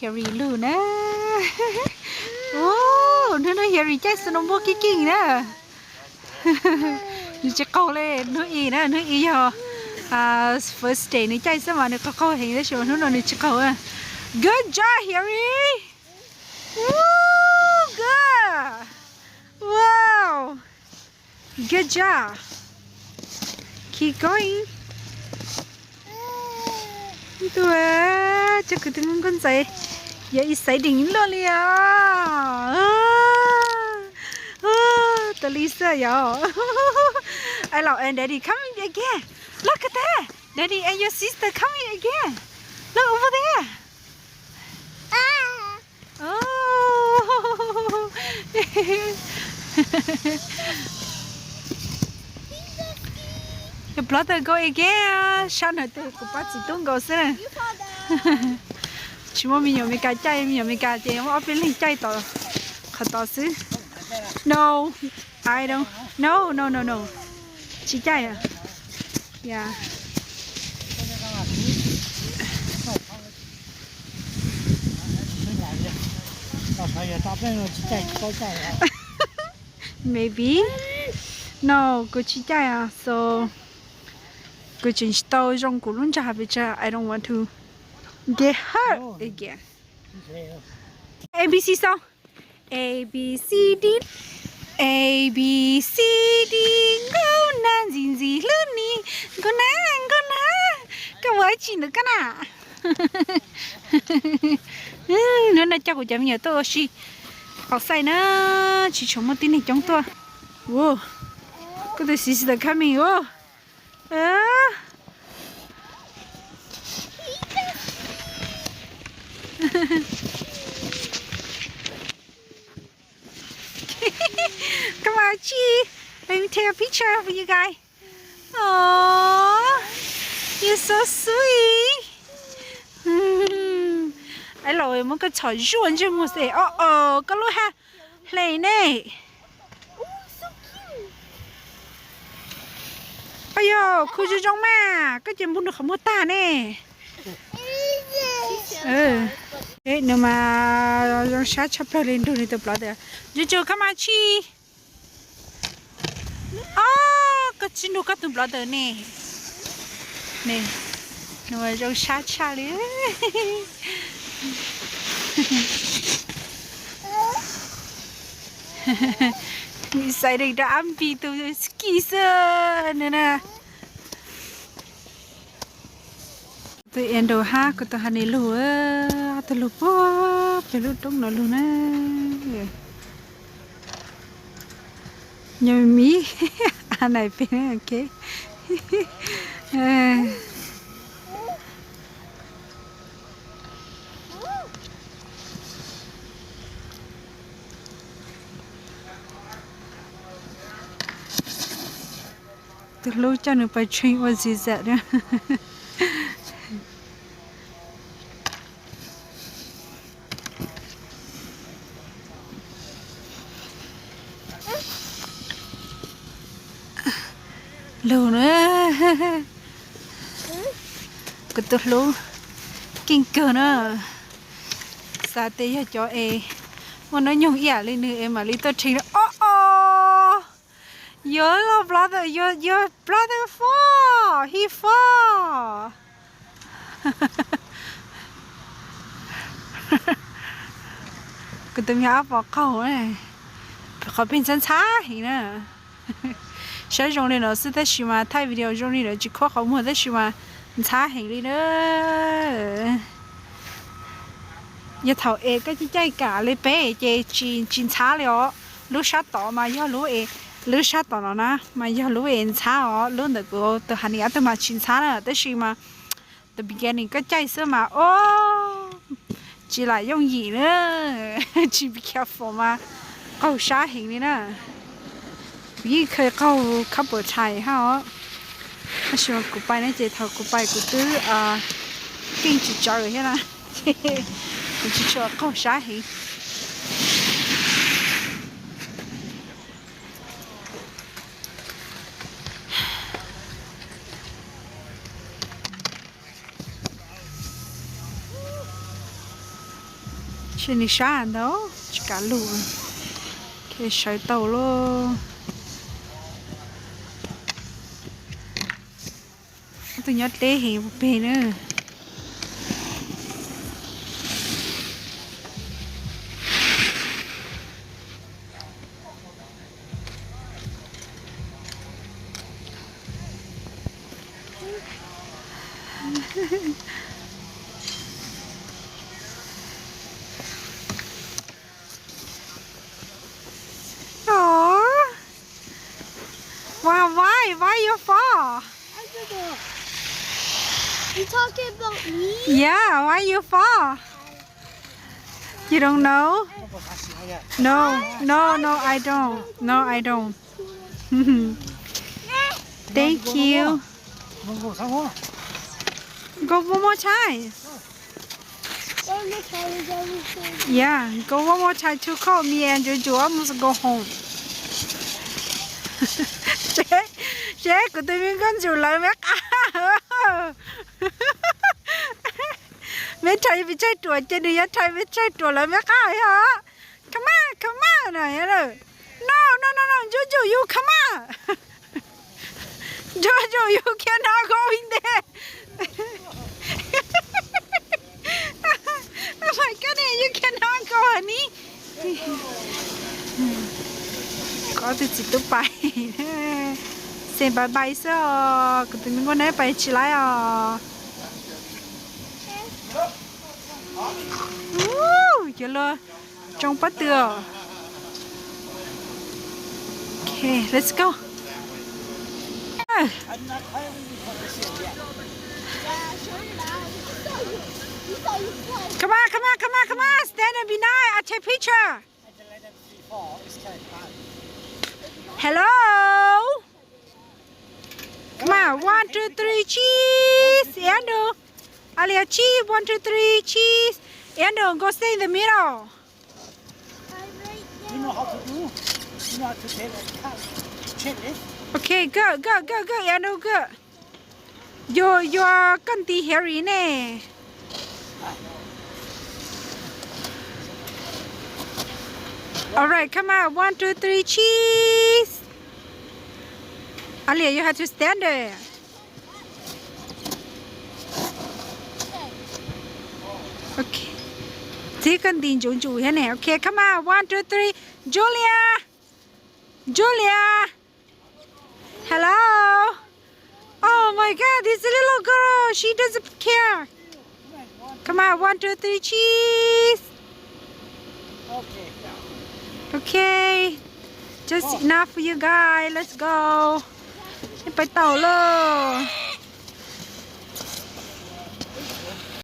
Harry lug na. Hnub no Harry caij snowboard kib keej na. Nws tsis qaug li, hnub i na, hnub i yog first day nws caij xwb mas nws qaug qaug heev tab sis mas hnub no nws tsis qaug. Good job, Harry. Woo, good. Wow. Good job. Keep going. Tus, cov kwv tij Hmoob nkauj ntxawm, yog exciting luaj li os. Tas li xwb yog. I love and daddy coming again. Look at that. Daddy and your sister coming again. Look over there. Oh. Your brother go again. Sab ntawd tus kuv pab txiv tub nkaus xwb na. Tsis muaj me nyuam Amelikas caij, me nyuam Amelikas ces muaj ob peb leeg caij tom qhov tod xwb. No, I don't. No, no, no, no. Tsis caij. Yeah. Maybe. No, kuv tsis caij os, so kuv tseem tsis tau zoo kuv lub ntsag pes tsawg, I don't want to get hurt again. A B C xaus. A B C D, A B C D, nkauj nag ntxim ntxim hlub nis, nkauj nag, nkauj nag, koj ua dab tsi ntawm koj na? Hnub no coj kuv cov me nyuam tuaj ua si outside na, tsis tshua muaj tib neeg coob tuaj. Koj tus sister coming. Come on, Chi. Let me take a picture of you guys. Aww, you're so sweet. Aib los muab koj txhom zuaj ntsej muag xwb. Ob, ob, koj lub haj hle ne. Ab yog khu zoo zoo mas koj ces npog nws qhov muag tag ne. Nws mas zoo sab tshaj plaws li nrug nws tus plov tawm. Tsuj tsuj koj mas Chi. Ob, koj tsis nrug koj tus plov tawm ne. Ne, nws mas zoo sab tshaj li. Xaiv dees rau Ab Npis tus ski xwb nws na. Tus Andrew hab kuv tus Honey lug, ob tug lug puag pem lub roob no lug na. Nyob miv, a nais pem, ok. Tus hlub coj nws pais train ua zig zag na. Lug na, kuv tus hlub keej kawg na. Xav tias yog cov es muaj hnub nyoog ib yam li nws es mam li tuaj train. Ob ob, your brother, your, your brother fall, he fall. Kuv tus me nyuam ab pom qaug, qhov pheej ntxhab ntxhab heev na. Saib zoo li no xwb tab sis mas thaij video zoo li no tsis khuab qhov muag tab sis mas ntxhab heev li na. Yog thaum es koj caij caij kam li peb ces tsis, tsis ntxhab li os. Lub sab tod mas yog lub es, lub sab tom no na mas yog lub es ntxhab os, lub ntawm kuv tus Honey ob tug mas tsis ntxhab na tab sis mas the beginning koj caij xwb mas o, tsis lam yooj yim na, tsis be careful mas qaug sab heev li na. Kuv yeej khaws qaug couple times hab os, tab sis mas kuv pais na ces thaum kuv pais kuv twb keej tsis tsawv thiab na, kuv tsis tshua qaug sab heev. Tsis nws sab ntawd tsis kam lug. Sawv tau lauj. Tus nyob deb heev pem na. Aw. Why, why, why you fall? You talking about me? Yeah, why you fall? You don't know? No, no, no, I don't. No, I don't. Thank you. Go one more time. Yeah, go one more time to call me and you, you almost go home. Seb, seb kuv tus me nkauj ntsuag lawv me qab. Me rhais pes tsawg ruam ces nws yuav rhais pes tsawg ruam lawv me qab os. Come on, come on no. No, no, no, no, Jojo, you come on. Jojo, you cannot go in there. Oh my goodness, you cannot go, honey. Koj tus txiv tub pais. Say bye bye xwb os, kuv tus me nkauj neb pais tsis laib os. Cov luag tsoo pob tw os. Okay, let's go. Come on, come on, come on, come on. Stand and be nice. I take picture. Hello. Come on, one, two, three, cheese. Ando. Alia, cheese, one, two, three, cheese. Ando, go stay in the middle. You know how to do? You know how to take a cut? Check it. Okay, good, good, good, good, Ando, good. Yo, yo, koj nti Harry ne. All right, come on, one, two, three, cheese. Alia, you have to stand there. Okay. Txiv koj nti ntsuv ntsuv thiab ne. Okay, come on, one, two, three. Julia. Julia. Hello. Oh my God, this little girl, she doesn't care. Come on, one, two, three, cheese. Okay, just enough for you guys. Let's go. Peb pais tau lauj.